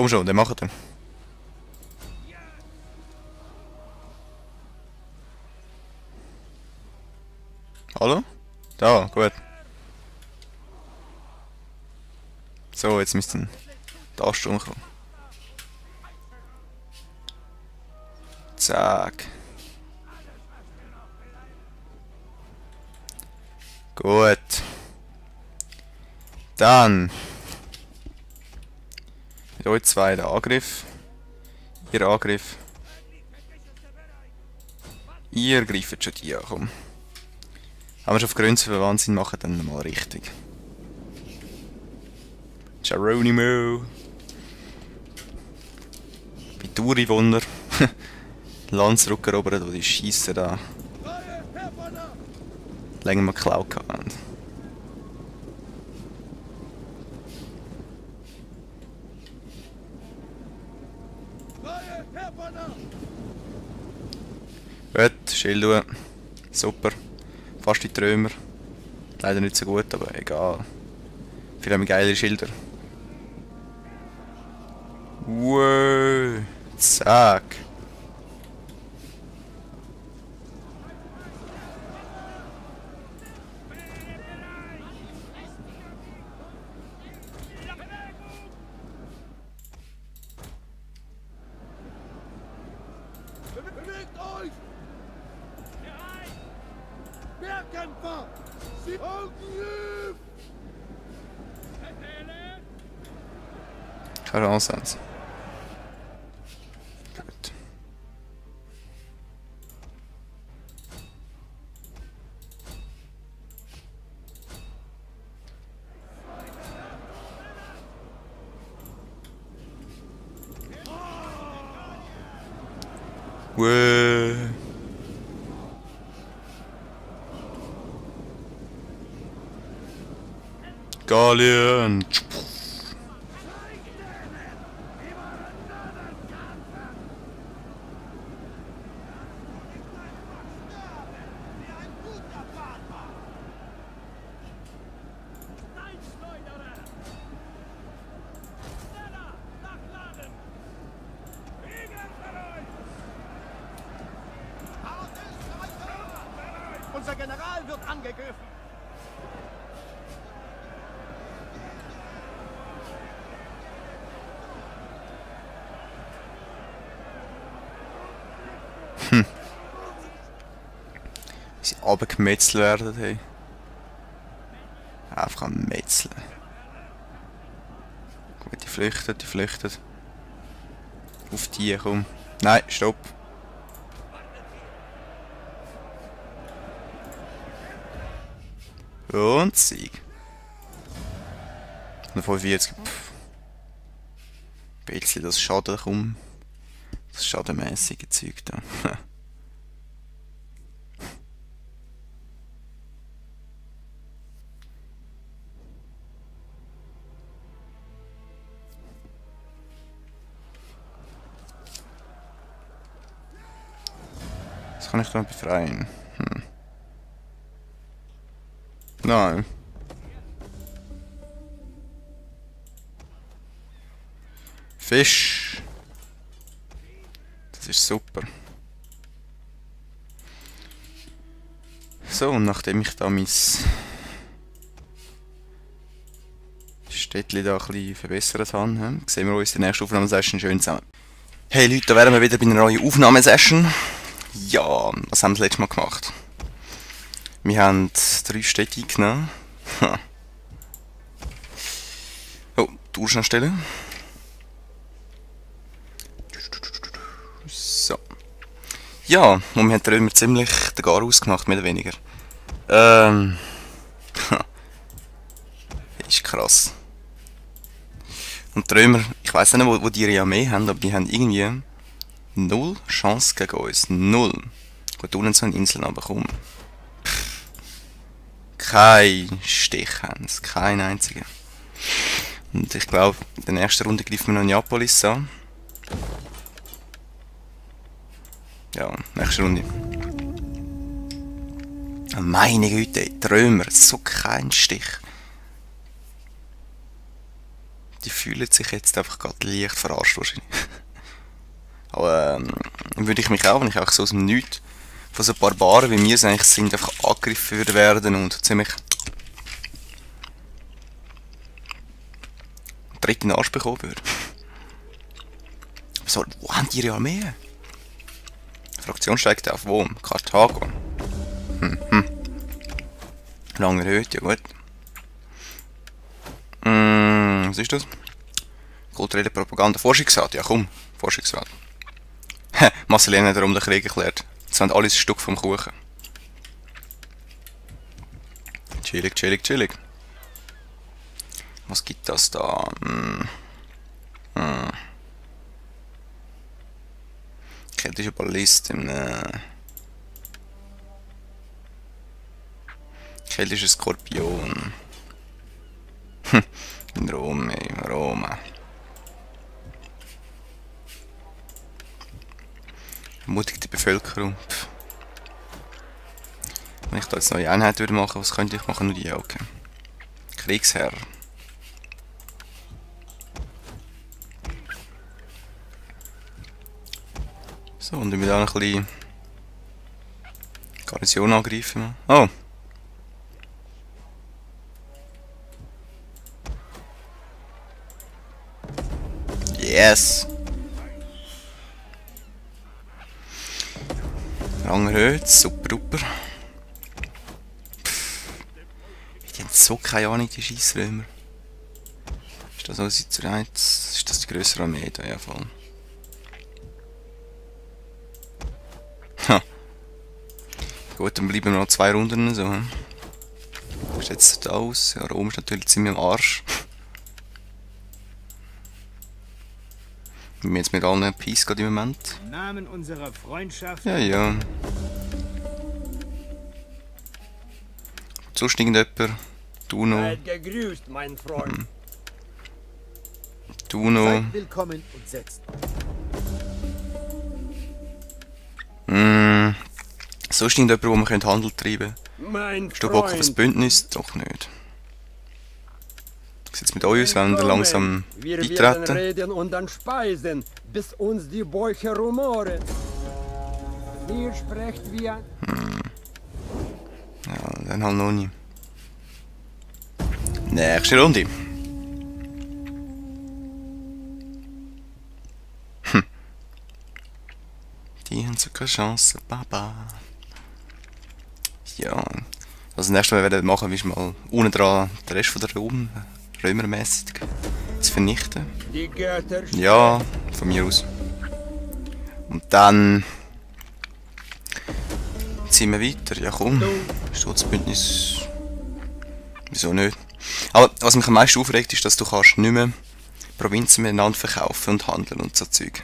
Komm schon, den macht er. Hallo? Da, gut. So, jetzt müsst ihr da Sturm kommen. Zack. Gut. Dann. Mit euch zwei der Angriff. Ihr Angriff. Ihr greift schon die an, komm. Wenn wir schon auf Grenzen für Wahnsinn machen, dann mal richtig. Geronimo. Bei Turi Wunder. Landsrucker erobert, die schiessen da. Länger mal geklaut haben. Gut, Schild. Super. Fast wie Trömer. Leider nicht so gut, aber egal. Viele haben geile Schilder. Wow. Zack. Bewegt euch! Mehrkämpfer! Sie folgen! Keine Chance haben sie. Gut. Wow. Gallien. Unser General wird angegriffen! Wie sie runtergemetzelt werden, hey. Einfach am Metzeln. Gut, die flüchten, die flüchten. Auf die, komm. Nein, stopp. Und Sieg. 45. Bisschen das Schaden kommt. Das schadenmäßige Zeug da. Das kann ich da befreien. Nein. Fisch. Das ist super. So, und nachdem ich da mein Städtchen da ein bisschen verbessert habe, sehen wir uns in der nächsten Aufnahmesession schön zusammen. Hey Leute, da wären wir wieder bei einer neuen Aufnahmesession. Ja, was haben wir das letzte Mal gemacht? Wir haben 3 Städte eingenommen. Oh, Tour schnell stellen. So. Ja, und wir haben den Römer ziemlich den Gar ausgemacht, mehr oder weniger. Ist krass. Und die Römer, ich weiss nicht, wo die ja mehr haben, aber die haben irgendwie 0 Chance gegen uns. 0. Gut, unten so eine Insel runterkommen. Kein Stich haben sie, kein einziger. Und ich glaube, in der nächsten Runde greifen wir noch Neapolis an. Ja, nächste Runde. Meine Güte, die Römer, so kein Stich. die fühlen sich jetzt einfach gerade leicht verarscht wahrscheinlich. Aber würde ich mich auch, wenn ich auch so aus dem Nichts von so Barbaren wie wir eigentlich sind, einfach angegriffen würde werden und ziemlich direkt in den Arsch bekommen würde. So, wo haben die ihre Armee? Die Fraktion steigt auf wo? Karthago. Lange erhöht, ja gut. Was ist das? Kulturelle Propaganda. Forschungsrat, ja komm, Forschungsrat. Marcelin hat darum den Krieg erklärt. Jetzt haben alles ein Stück vom Kuchen. Chillig, chillig, chillig. Was gibt das da? Keltische Ballist im keltischer Skorpion. In Rom, ey, Roma. Ermutigte Bevölkerung. Pff. Wenn ich da jetzt neue Einheit würde machen, was könnte ich machen? Nur die, okay. Kriegsherr. So, und wir da noch ein bisschen Garnison angreifen. Oh! Yes! Rang erhöht, super duper. Die haben so keine Ahnung, die Scheissrömer. Ist das alles zu Reiz? Ist das die grössere Armee da? Ja, voll. Ha. Gut, dann bleiben wir noch 2 Runden so. Wie sieht es da aus? Ja, Rom ist natürlich ziemlich am Arsch. Wir haben jetzt mit allen Peace gerade im Moment. Im Namen unserer Freundschaft. Ja, ja. Sonst irgendjemand? Du noch? Seid gegrüßt, mein Freund. Du noch? Seid willkommen und setzt. Sonst irgendjemand, wo wir Handel treiben können? Mein Hast du Bock auf ein Bündnis? Doch nicht. Wie sieht es mit euch aus, wenn wir langsam Wir werden beitreten? reden und dann speisen, bis uns die Bäuche rumoren. Hier sprecht wir. Ja, dann halt noch nie. Nächste Runde. Die haben so keine Chance, Baba. Ja, also das nächste Mal werden wir machen, ist mal unten dran den Rest von der Römermäßig zu vernichten. Die Götter Ja, von mir aus. Und dann ziehen wir weiter. Ja komm, Schutzbündnis. Wieso nicht? Aber was mich am meisten aufregt, ist, dass du kannst nicht mehr Provinzen miteinander verkaufen und handeln und so Zeug.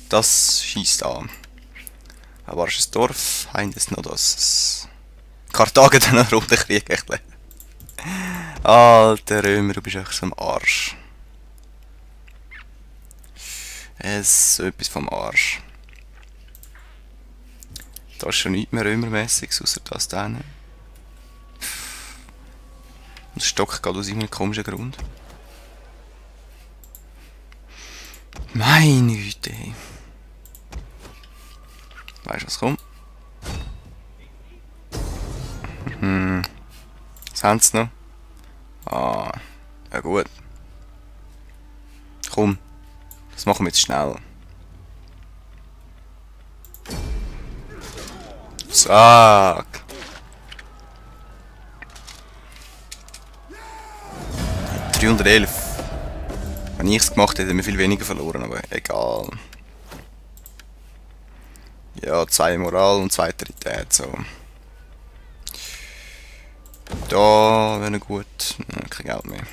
Das schießt an. Aber ist ein Dorf, heim ist noch das. Karthago dann noch rum den Krieg erklärt. Alter Römer, du bist echt so am Arsch. Es ist so etwas vom Arsch. Da ist schon nichts mehr Römermäßiges, außer das da. Und das Stock geht aus irgendeinem komischen Grund. Meine Güte. Weißt du was kommt? Was haben sie noch? Ah, ja gut. Komm, das machen wir jetzt schnell. Zack. Ja, 311. Wenn ich es gemacht hätte, hätten wir viel weniger verloren, aber egal. Ja, 2 Moral und 2 Autorität, so. Da wäre gut. Kein Geld mehr.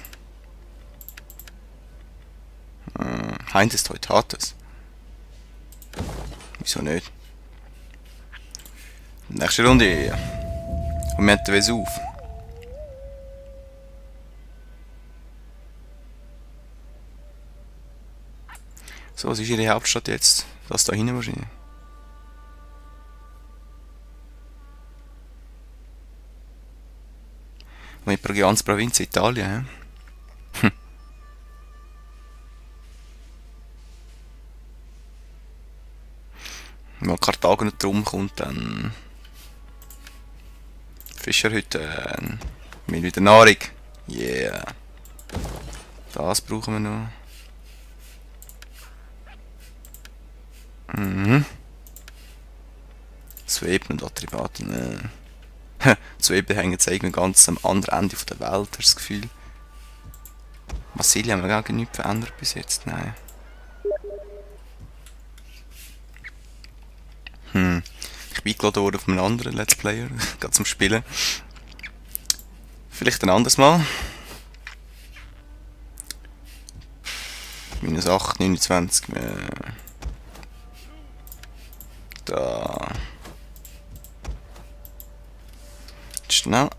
Heint ist heute Tates. Wieso nicht? Nächste Runde. Und wir haben den Vesuv. So, was ist ihre Hauptstadt jetzt? Das da hinten wahrscheinlich. Mit Provinz Italien, hä? Wenn mal Karthago nicht drum kommt, dann Fischer heute wir wieder Nahrung. Yeah. Das brauchen wir noch. Mhm. Sweben und Attribaten. Sweben hängen jetzt irgendwie ganz am anderen Ende der Welt, hast du das Gefühl. Marsilien haben wir gar nichts verändert bis jetzt, nein. Ich bin eingeladen worden von einem anderen Let's Player, gerade zum Spielen. Vielleicht ein anderes Mal. -8, 29. Da. Schnell.